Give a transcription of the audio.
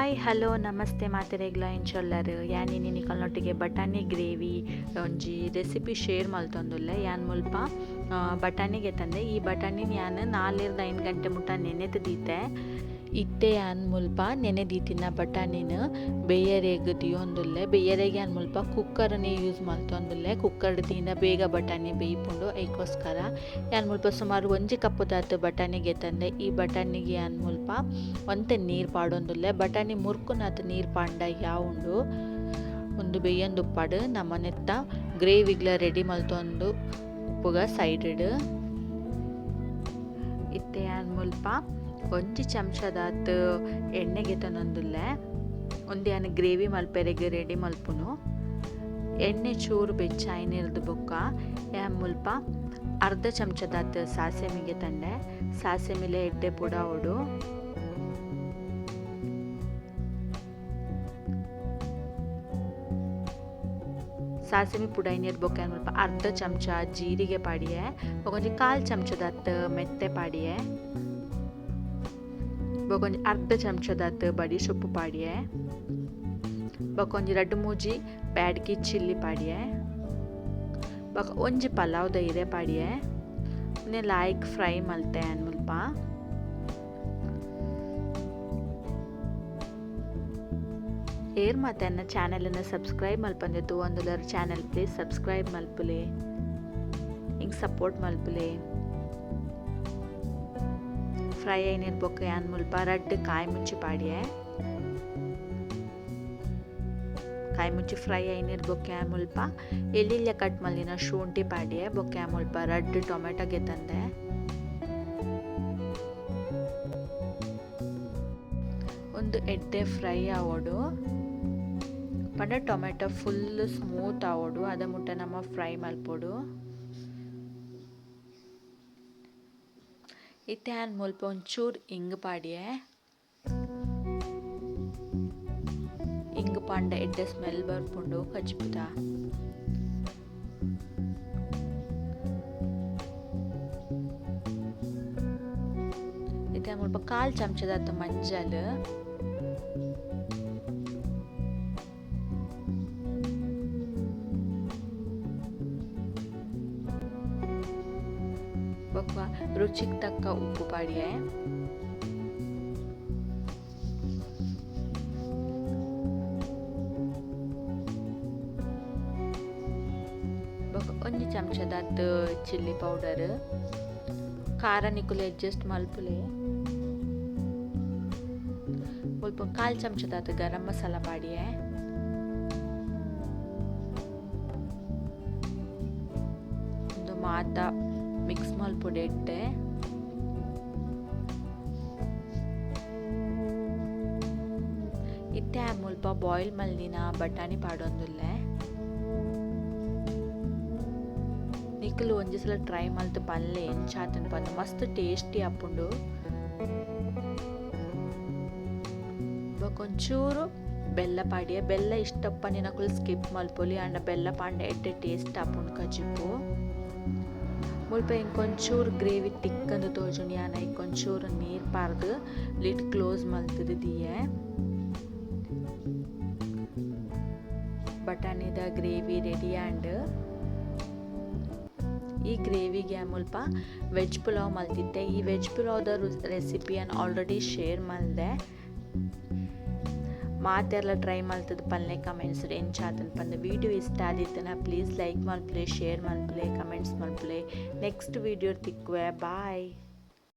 Hi hello namaste ಮಾತೆರೆಗ್ಲ ಎಂಚೊಲ್ಲರ್ ಯಾನ್ ಇನಿ ನಿಕಲ್ನೊಟ್ಟಿಗೆ ಬಟಾಣಿ ಗ್ರೇವಿ ಒಂಜಿ ರೆಸಿಪಿ ಶೇರ್ ಮಲ್ತೊಂದುಲ್ಲೆ. ಯಾನ್ ಮುಲ್ಪ ಬಟಾಣಿ ಗೆತಂದೆ. ಈ ಬಟಾಣಿನ್ ಯಾನ್ ನಾಲೆರ್ದ್ 5 ಗಂಟೆ ಮುಟ್ಟ ನೆನೆತ್ ದೀತೆ. ಇತ್ತೆ ಯಾನ್ ಮುಲ್ಪ ನೆನೆ ದೀತಿನ ಬಟಾಣಿನ್ ಬೇಯರೆಗ್ ದೀಯೊಂದುಲ್ಲೆ. ಬೇಯರೆಗ್ ಯಾನ್ ಮುಲ್ಪ ಕುಕ್ಕರ್ನೇ ಯೂಸ್ ಮಲ್ತೊಂದುಲ್ಲೆ. ಕುಕ್ಕರ್ಡ್ ದೀಂಡ ಬೇಗ ಬಟಾಣಿ ಬೇಯ್ಪುಂಡು, ಐಕೋಸ್ಕರ. ಯಾನ್ ಮುಲ್ಪ ಸುಮಾರು ಒಂಜಿ ಕಪ್ಪುದಾತ್ ಬಟಾಣಿ ಗೆತಂದೆ. ಈ ಬಟಾಣಿಗ್ ಯಾನ್ ಮುಲ್ಪ ಒಂತೆ ನೀರ್ ಪಾಡೊಂದುಲ್ಲೆ. ಬಟಾಣಿ ಮುರ್ಕುನಾತ್ ನೀರ್ ಪಾಡ್ಂಡ ಯಾವುಂಡು. ಉಂದು ಬೇಯೊಂದುಪ್ಪಡ್ ನಮ ನೆತ್ತ ಗ್ರೇವಿಗ್ಲ ರೆಡಿ ಮಲ್ತೊಂದು ಉಪ್ಪುಗ ಸೈಡ್. ಇತ್ತೆ ಯಾನ್ ಮುಲ್ಪ ಒಂಜಿ ಚಮಚದಾತ್ ಎಣ್ಣೆ ಗೆತೊನೊಂದುಲ್ಲೆ. ಉಂದು ಯಾನ್ ಗ್ರೇವಿ ಮಲ್ಪೆರೆಗ್ ರೆಡಿ ಮಲ್ಪುನು. ಎಣ್ಣೆ ಚೂರು ಬೆಚ್ಚ ಆಯಿನೆರ್ದ್ ಬೊಕ್ಕ ಯಾನ್ ಮುಲ್ಪ ಅರ್ಧ ಚಮಚದಾತ್ ಸಾಸೆಮಿ ಗೆತೊಂಡೆ. ಸಾಸೆಮಿಲೆ ಎಡ್ಡೆ ಪುಡಾವೊಡು. ಸಾಸಿಮೆ ಪುಡಾಯಿನೆರ್ದ್ ಬೊಕ್ಕ ಯಾನ್ ಮುಲ್ಪ ಅರ್ಧ ಚಮಚ ಜೀರಿಗೆ ಪಾಡಿಯೆ. ಬೊಕ ಒಂಜಿ ಕಾಲ್ ಚಮಚದಾತ್ ಮೆತ್ತೆ ಪಾಡಿಯೆ. ಬೊಕ ಒಂಜಿ ಅರ್ಧ ಚಮಚದಾತ್ ಬಡಿ ಸೊಪ್ಪು ಪಾಡಿಯೆ. ಬೊಕ ಒಂಜಿ ರಡ್ಡ್ ಮೂಜಿ ಬ್ಯಾಡಗಿ ಚಿಲ್ಲಿ ಪಾಡಿಯೆ. ಬೊಕ ಒಂಜಿ ಪಲಾವ್ದ ಇರೆ ಪಾಡಿಯೆ. ಉಂದೆನ್ ಲಾಯಿಕ್ ಫ್ರೈ ಮಲ್ತೆ ಯಾನ್ ಮುಲ್ಪ. ಏರ್ ಮಾತ ಎನ್ನ ಚಾನೆಲ್ ನ್ ಸಬ್ಸ್ಕ್ರೈಬ್ ಮಲ್ಪಂದೆ ತೂವೊಂದುಲ್ಲೆರ್ ಚಾನೆಲ್ ಪ್ಲೀಸ್ ಸಬ್ಸ್ಕ್ರೈಬ್ ಮಲ್ಪುಲೆ. ಎಂಕ್ ಸಪೋರ್ಟ್ ಮಲ್ಪುಲೆ. ಫ್ರೈ ಆಯಿನೆರ್ದ್ ಬೊಕ್ಕ ಯಾನ್ ಮುಲ್ಪ ರಡ್ಡ್ ಕಾಯಿ ಮುಂಚಿ ಪಾಡಿಯೆ. ಕಾಯಿ ಮುಂಚಿ ಫ್ರೈ ಆಯಿನೆರ್ದ್ ಬೊಕ್ಕ ಯಾನ್ ಮುಲ್ಪ ಎಲ್ಯ ಕಟ್ ಮಲ್ದಿನ ಶುಂಠಿ ಪಾಡಿಯೆ. ಬೊಕ್ಕ ಯಾನ್ ಮುಲ್ಪ ರಡ್ಡ್ ಟೊಮೆಟೊ ಗೆತಂದೆ. ಉಂದು ಎಡ್ಡೆ ಫ್ರೈ ಆವೊಡು. ಪಂಡ ಟೊಮೆಟೊ ಫುಲ್ ಸ್ಮೂತ್ ಆವೊಡು. ಅದ ಮುಟ್ಟ ನಮ ಫ್ರೈ ಮಲ್ಪೊಡು. ಇತ್ತೆ ಯಾನ್ ಮುಲ್ಪ ಒಂಚೂರು ಇಂಗ್ ಪಾಡಿಯೆ. ಇಂಗ್ ಪಾಂಡ ಎಡ್ಡೆ ಸ್ಮೆಲ್ ಬರ್ಪುಂಡು ಕಜಿಪುದ. ಇತ್ತೆ ಯಾನ್ ಮುಲ್ಪ ಕಾಲ್ ಚಮಚದಾತ್ ಮಂಜಲ್. ಬೊಕ್ಕ ರುಚಿಗ್ ತಕ್ಕ ಉಪ್ಪು ಪಾಡಿಯೆ. ಬೊಕ್ಕ ಒಂಜಿ ಚಮಚದಾತ್ ಚಿಲ್ಲಿ ಪೌಡರ್. ಖಾರ ನಿಕುಲು ಅಡ್ಜಸ್ಟ್ ಮಲ್ಪುಲೆ. ಮುಲ್ಪ ಕಾಲ್ ಚಮಚದಾತ್ ಗರಂ ಮಸಾಲ ಪಾಡಿಯೆ. ಉಂದು ಮಾತ ಮಿಕ್ಸ್ ಮಲ್ಪೊಡು ಎಡ್ಡೆ. ಇತ್ತೆ ಆಯೆ ಮುಲ್ಪ ಬಾಯ್ಲ್ ಮಲ್ದಿನ ಬಟಾಣಿ ಪಾಡೊಂದುಲ್ಲೆ. ನಿಕುಲು ಒಂಜಿ ಸಲ ಟ್ರೈ ಮಲ್ತ್ ಪನ್ಲೆ ಎಂಚ ಆತುಂಡು ಪಂದ್, ಮಸ್ತ್ ಟೇಸ್ಟಿ ಆಪುಂಡು. ಬೊಕ ಒಂಚೂರು ಬೆಲ್ಲ ಪಾಡಿಯೆ. ಬೆಲ್ಲ ಇಷ್ಟ ಉಪ್ಪಂದಿನಕುಲು ಸ್ಕಿಪ್ ಮಲ್ಪೊಲಿ, ಆಂಡ ಬೆಲ್ಲ ಪಾಂಡ ಎಡ್ಡೆ ಟೇಸ್ಟ್ ಆಪುಂಡು ಕಜಿಪು. ಮುಲ್ಪ ಎಂಕ್ ಒಂಚೂರು ಗ್ರೇವಿ ತಿಕ್ಕಂದ್ ತೋಜುಂಡು, ಯಾನ್ ಐಕ್ ಒಂಚೂರು ನೀರ್ ಪಾರ್ದ್ ಲಿಡ್ ಕ್ಲೋಸ್ ಮಲ್ತ್‌ದ್ ದೀಯೆ. ಬಟಾಣಿದ ಗ್ರೇವಿ ರೆಡಿ ಆಂಡ್. ಈ ಗ್ರೇವಿಗೆ ಮುಲ್ಪ ವೆಜ್ ಪುಲಾವ್ ಮಲ್ತಿತ್ತೆ. ಈ ವೆಜ್ ಪುಲಾವ್ದ ರೆಸಿಪಿ ಯಾನ್ ಆಲ್ರೆಡಿ ಶೇರ್ ಮಲ್ದೆ. ಮಾತೆರ್ಲ ಟ್ರೈ ಮಲ್ತದ್ ಪನ್ಲೆ ಕಮೆಂಟ್ಸ್ ಎಂಚ ಆತುಂಡು ಪಂದ್. ವಿಡಿಯೋ ಇಷ್ಟ ಆದಿತ್ತುಂಡ ಪ್ಲೀಸ್ ಲೈಕ್ ಮಲ್ಪುಲೆ, ಶೇರ್ ಮಲ್ಪುಲೆ, ಕಮೆಂಟ್ಸ್ ಮಲ್ಪುಲೆ. ನೆಕ್ಸ್ಟ್ ವಿಡಿಯೋ ತಿಕ್ಕುವೆ. ಬಾಯ್.